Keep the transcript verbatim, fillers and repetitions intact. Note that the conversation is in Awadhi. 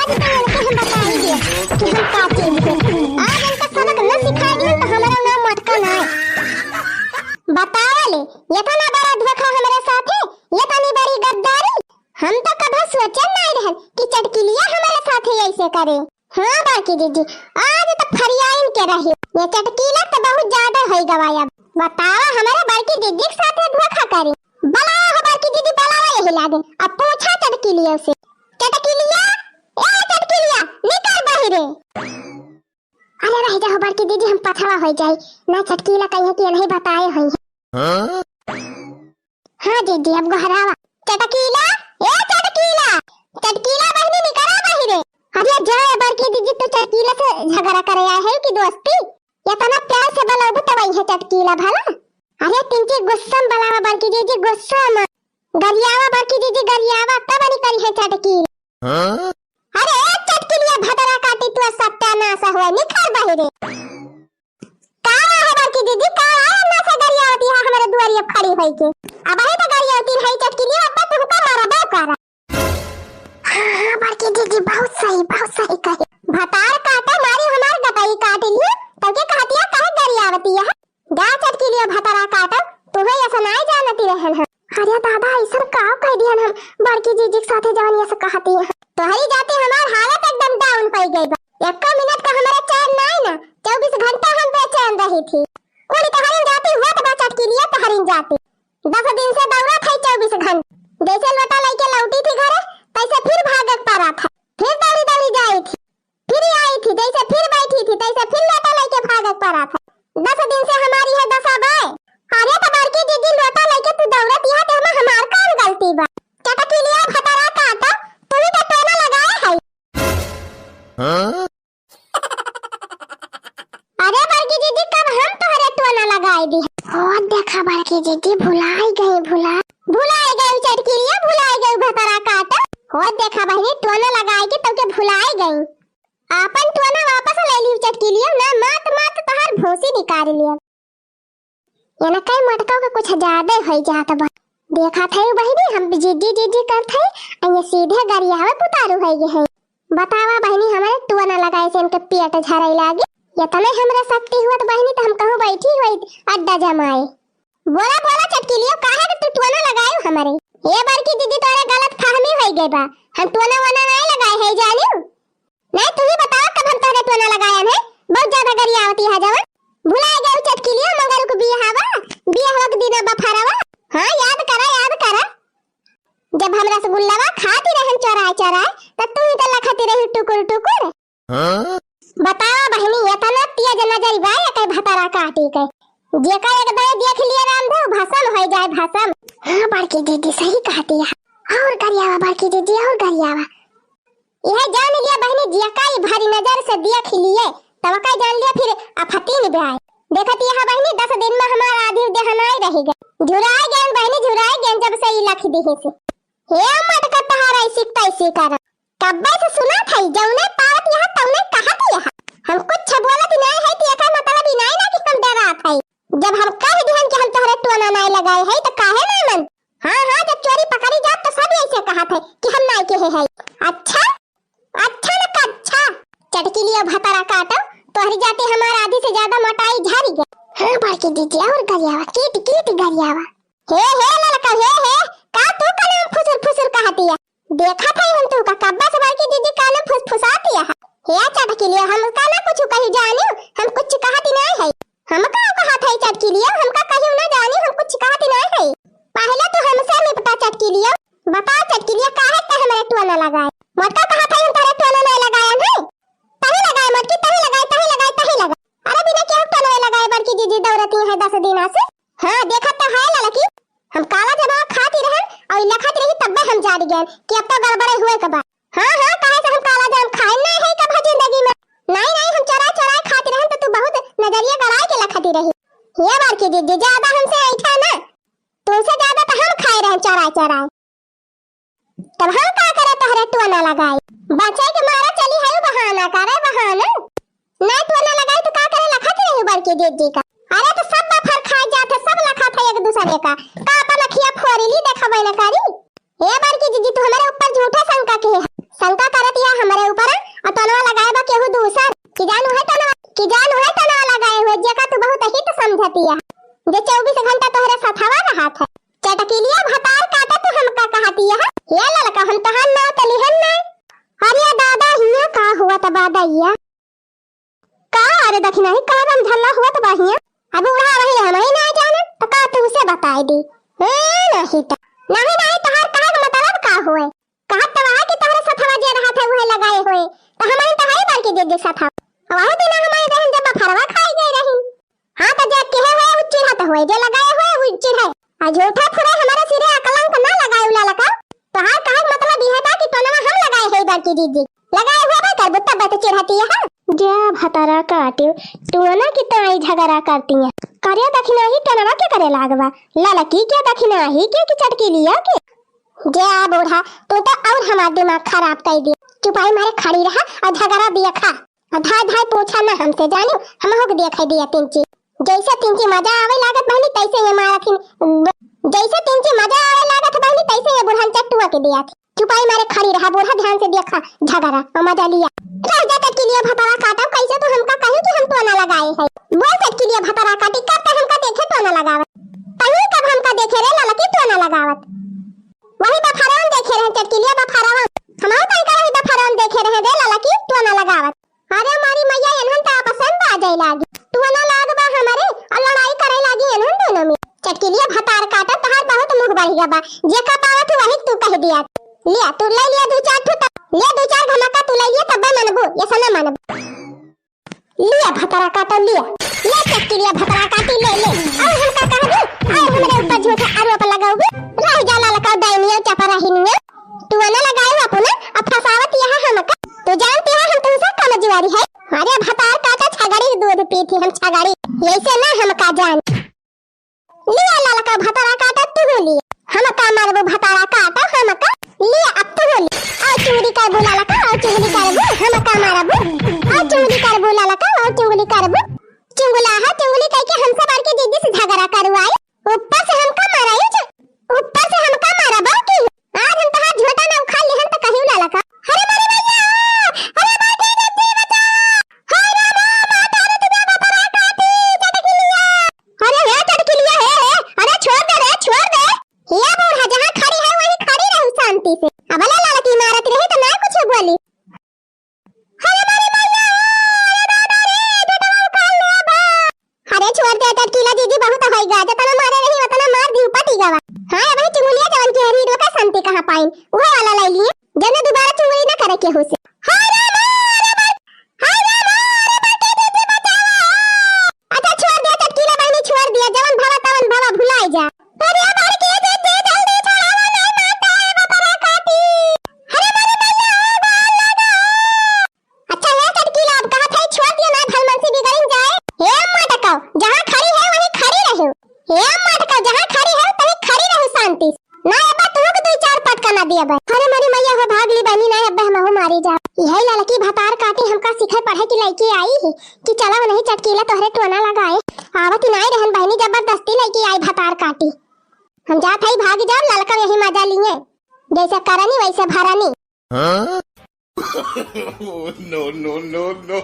तो इनके हम बताई दिए कि हम का चीज है। आज इनका सबक न सिखाई दिए तो हमारा नाम मटका ना है। बताओ ले, इतना बड़ा धोखा हमारे साथ है, इतनी बड़ी गद्दारी। हम तो कभी सोचे नहीं रहन कि चटकिलिया हमारे साथ ही ऐसे करे। हाँ बड़की दीदी, आज तो फरियाइन के रही। ये चटकीला तो बहुत ज्यादा होई गवा अब। बताओ, हमारे बड़की दीदी के साथ धोखा करी। बुलाओ हो बड़की दीदी, बुलाओ यही लागे। अब पूछा चटकीलिया से। चटकीलिया, ए चटकीलिया, निकल बाहरे। अरे रह जाओ बड़की दीदी, हम पछवा हो जाई। ना चटकीला कही है कि ये नहीं बताए हुई है। हाँ? हाँ दीदी, अब गोहरावा। चटकीला, ए चटकीला, चटकीला बहिनी निकरा बाहरे। अरे जा बड़की दीदी, तू चटकीला से झगड़ा करे आए है कि दोस्ती? इतना प्यार से बुलाओ तब आई है चटकीला भला। अरे तिनकी गुस्सा में बुलावा बड़की दीदी, गुस्सा में। गरियावा बड़की दीदी, गरियावा तब निकरी है चटकीला। हाँ? अरे ए चटकीलिया भतरा काटी तू सत्यानाश हुआ, निकल बाहरे। का है बड़की दीदी, का है? अन्ना से गरियावती है हमारे दुआरिया खड़ी होई के। अब अही तो गरियावती है चटकीलिया, अब तुमका मारा बे करा। हाँ, हाँ, बड़की दीदी, बहुत सही, बहुत सही कही। भतार काटा मारी हमार गटई काट लियो, तब के कहती है काहे गरियावती है? जा चटकीलिया भतरा काटा, तुम्हें ऐसा नाई जानती रहन है। अरे दादा, ऐसन का कह दिहन हम बड़की जीजी के साथे जवन ये सब कहती हैं। तोहरी जाते हमार हालत एकदम down पड़ गई बा। एक्को मिनट का हमारा चैन नाई ना, चउबीस घंटा हम बेचैन रही थी। कुल तोहरिन जाती हुआ तो बा चटकीलिया तोहरिन जाती। दस दिन से दौड़ा था चउबीस घंटा, जैसे लोटा लेके लौटी थी घरे, तैसे फिर भागक पड़ा था, फिर दौड़ी दौड़ी जाई थी। फिर आई थी, जैसे फिर बैठी थी, तैसे फिर लोटा लेके भागक पड़ा था। दस दिन से हमारी है दशा बाय। अरे तो बड़की दीदी लोटा लेके तू दौड़त यहाँ, तो हमें हमार कौन गलती बा? चटकीलिया भतरा काटा, तू ही तो टोना लगाए है। हाँ? अरे बड़की दीदी, कब हम तोहरे टोना लगाए दी? ओ देखा बड़की दीदी, भुलाई गई, भुला, भुलाई गई चटकीलिया, भुलाई गई भतरा काटा। ओ देखा बहिनी, टोना लगाए के तब के भुलाई गई। आपन टोना वापस ले ली चटकीलिया, ना मात मात तोहार भूसी निकाल लिया। एना कई मटका के कुछ ज्यादा होई जात बा। देखा थे बहिनी, हम जिद्दी जिद्दी करत हई, आ ये सीधे गरियावे पुतारू होई गए हैं। बतावा बहिनी, हमारे टोना लगाए से इनके पेट झरे लागी। ये तने हमरा शक्ति हुआ तो बहिनी, तो हम कहूँ बैठी हुई अड्डा जमाए। बोला बोला चटकीलियो, काहे के तू टोना लगायो हमारे? ए बड़की दीदी, तोरे गलत फहमी होई गई बा, हम टोना वोना नहीं लगाए है जानियो। नहीं, तू ही बतावा कब हम तोहरे टोना लगायन है? बहुत ज्यादा गरियावती है जवन। भुलाए गए चटकीलियो, मंगरू के बियाहवा, बियाहवा के दिना बफरवा। हाँ, याद करा, याद करा। जब हम रसगुल्लावा खाती रहन चोराए चोराए, तब तू ही तो लखती रही टुकुर टुकुर। हाँ? बतावा बहिनी, इतना तेज नजर बा एके भतरा काटी के। जेका एक दाई देख लिए रामदेव, भसम होई जाए, भसम। हाँ, बड़की दीदी सही कहती है। और गरियावा बड़की दीदी, और गरियावा। यह जान लिया बहिनी, जेका ई भारी नजर से देख लिए, तब का जान लिया फिर आफतीन ब्याय। देखत यह बहिनी, दस दिन में हमार आधी देहनाई रही गए। झुराए गए बहिनी, झुराए गए जब से ई लख दिहे से। हे मटका तहारा ऐसी तैसी कर। कब्बे से सुनत हई, जौने पावत यह तौने कहत यह। हम कुछ बोलत नाय है, तो एकर मतलब ई नाय ना कि हम डरात हई। जब हम कह दिहन कि हम तोहरे टोना नाय लगाए है, तो काहे ना मन? हाँ, हाँ, जब चोरी पकड़ी जात, तो सब ऐसे कहत है कि हम नाय कहे है। अच्छा, अच्छा न का अच्छा। चटकीलियो भतरा काटो, तोहरी जाते हमार आधी से ज्यादा मोटाई झरी गई। हाँ, बड़की दीदी, और गरियावा, कीट, कीट गरियावा। हे, हे, ललका, हे, हे, का तू कलम फुसुर, फुसुर कहतिया? देखत हई हम तू का कब्बा से बड़की दीदी कान में फुसफुसातिया है। हे चटकीलियो, हम का ना कुछ कही जानियो, हम कुछ कहती नाय है। हम का कहत हई चटकीलियो, हम का कहियो ना जानियो, हम कुछ कहती नाय है। पहले तू हमसे निपटा चटकीलियो, बता चटकीलियो काहे ते हमरे टोना लगाए? मोटका कहत हई हम तोरे टोना नाय लगाए है। तही लगाए मोटकी, तही लगाए, तही लगाए, तही लगाए। अरे बिना केहू टोना लगाए बड़की दीदी दौड़ती है दस दिना से। हाँ, देखत तो है ललकी, हम काला जमावा खाती रहन और लखत रही तब्बे हम जान गए कि अब तो गड़बड़े हुए के बा। हाँ, हाँ, काहे से हम काला जाम खाए ना है कब जिंदगी में। नहीं, नहीं, हम चोराए, चोराए खाती रहन तो तू बहुत नजरिया गड़ाए के लखती रही। ये बड़की दीदी ज्यादा हमसे ऐठा ना, तुमसे ज्यादा तो हम खाए रहन चोराए, चोराए। तब हम का करे तोहरे टोना लगाई? बचे के मारा चली है बहाना करे बहाना। ना टोना लगाई तो का करे लखत रही बड़की दीदी का? अरे तो सब बफर खाए जात है, सब लखत है एक दूसरे का। का अपन अखिया फोड़ी ली देखबे न करी? ए बड़की दीदी, तू हमारे ऊपर झूठे शंका के है। शंका करत या हमारे ऊपर बतबा दैया। का अरे दखिनही, का रमझल्ला होत बा हियाँ? अब बूढ़ा वही हम ही ना जाने, तो का तुमसे बताई दी? ए, नहीं तो। नहीं, नहीं, तोहार कहे के मतलब का होए? कहत तो है कि तोहरे सथवा जे रहत है, उहे लगाए होए। तो हमरे तो है बड़की दीदी सथवा। अब वही दिन हमारे बहन जब बफरवा खाई गई रही। हाँ, तो जे केहे होए, उ चिढ़त होए, जे लगाए होए, उ चिढ़े। आ झूठा फुरे हमारे सिरे अकलंक ना लगाए उला लगा। तोहार कहे के मतलब यह बा कि टोनवा हम लगाए है बड़की दीदी। लगाए हुआ बा करबू तब तो चिढ़ती है। जे भतरा काटे, टोना की ताई झगड़ा करती है। करे दखिनही टोनवा के करे लागबा? ललकी के दखिनही के कि चटकी लिया के? जे आ बूढ़ा, तू तो और हमार दिमाग खराब कर दिया। चुपाई मारे खड़ी रहा और झगड़ा दिया खा। और धाय धाय पूछा ना हमसे, जानियो, हम होक दिया खाई दिया तिनची। जैसे तिनची मजा आवे लागत बहनी, तैसे ये मारत हिन। जैसे तिनची मजा आवे लागत बहनी, तैसे ये बुढ़न चट्टुआ के दिया थी। चुपाई मारे खड़ी रहा बूढ़ा, ध्यान से देखा झगड़ा और मजा लिया। रह जा चटकिलिया भतरा काटा, कैसे तू हमका कहीं कि हम टोना लगाए है। बोल चटकिलिया भतरा काटी, कब तक हमका देखे टोना लगावत? कहीं कब हमका देखे रे ललकी टोना लगावत? वही बफरवन देखे रहे चटकिलिया बफरवन। हमहू तनका वही बफरवन देखे रहे रे ललकी टोना लगावत। अरे मारी मैया, एनहन त आपसन बाजै लागी। टोना लागबा हमरे और लड़ाई करै लागी एनहन दोनों में। चटकिलिया भतार काटा, तहार बहुत मुँह बढ़िया बा। जेका पावत वही तू कह दिया। लिया, तू ले लिया दू चार ठो त-, ले दू चार घमका तू ले लिया, तब्बे मनबू, ये सना मनबू। लिया भतरा काटा, लिया। ले चटकिलिया भतरा काटी, ले, ले। और हमका कहबू, और हमरे ऊपर झूठा आरोप लगाओगे। रह जा ललका डाइनिया चपराहिनिया। टोना लगाए अपना, अब फसावत यहाँ हमका। तू जानती है हम तुमसे कमजोरी है। अरे भतार काटा छगड़ी दूध पीती हम छगड़ी। ऐसे ना हमका जान। लिया ललका भतारा काटा तू लिया। हमका मारबू भतारा काटा हमका। लिया अब तू लिया। और चुंगली करबू ललका, और चुंगली करबू। हमका मारबू। और चुंगली करबू ललका, और चुंगली करबू। चुंगला है, चुंगली कह के हमसे बड़की दीदी से झगड़ा करवाई। ऊपर से हमका मारा, ये जो, ऊपर से हमका मारा, बाकी आज हम तहार झोटा ना उखाड़ लेहन त कहियो ललका। अरे मारी मैया, अरे मारी दीदी बचाओ। हाय रामा, माता रे तुझे बपरा काटी, चटकिलिया। अरे हे चटकिलिया, हे, हे, अरे छोड़ दे रे, छोड़ दे। ये बूढ़ा जहाँ खड़ी है वहीं खड़ी रहू शांति से। अब ले ललकी मारत रही तो ना कुछ बोली। अरे मारी मैया, अरे दादा रे, बेटवा उखाड़ ले बा। अरे छोड़ दे, चटकीला दीदी बहुत होइगा, जतना मारे रही उतना मार दी, पटी गवा। हाँ, भाई चुंगलिया जवन के हरी, इनका शांति कहाँ पाइन, उहे वाला ले लिए, जने दोबारा चुंगली ना करे केहू से। हाय रे माँ, अरे माँ, हाय रे माँ, अरे माँ, के दीदी बचावा। अच्छा छोड़ दे, चटकीला बहनी छोड़ दिया, जवन भवा तवन भवा भुलाई जा। अरे मार के दीदी जल्दी छोड़ावा, नहीं मारता है बपरा काटी। अरे मारी मैया, ओ बाल लगा। अच्छा हे चटकीला, अब कहत है छोड़ दिया ना, भलमनसी बिगड़िन जाए। हे मटकाओ, जहाँ खड़ी है वहीं खड़ी रहो। हे मटकाओ, जहाँ खड़ी है तहीं खड़ी रहो शांति से। ना अब्बा तुहू के दू चार पटका ना दिया बे। अरे मोरी मैया हो, भाग ली बनी ना अब्बा हमहू मारी जा। यही ललकी भतार काटी हमका सिखे पढ़े की लड़की आई ही कि चला नहीं चटकीला तोहरे टोना लगाए। आवत ही नाई रहन बहनी, जबरदस्ती लड़की आई भतार काटी। हम जात हई भाग जाओ, ललका यही मजा लिए। जैसे करनी वैसे भरनी। हाँ? No, no, no, no.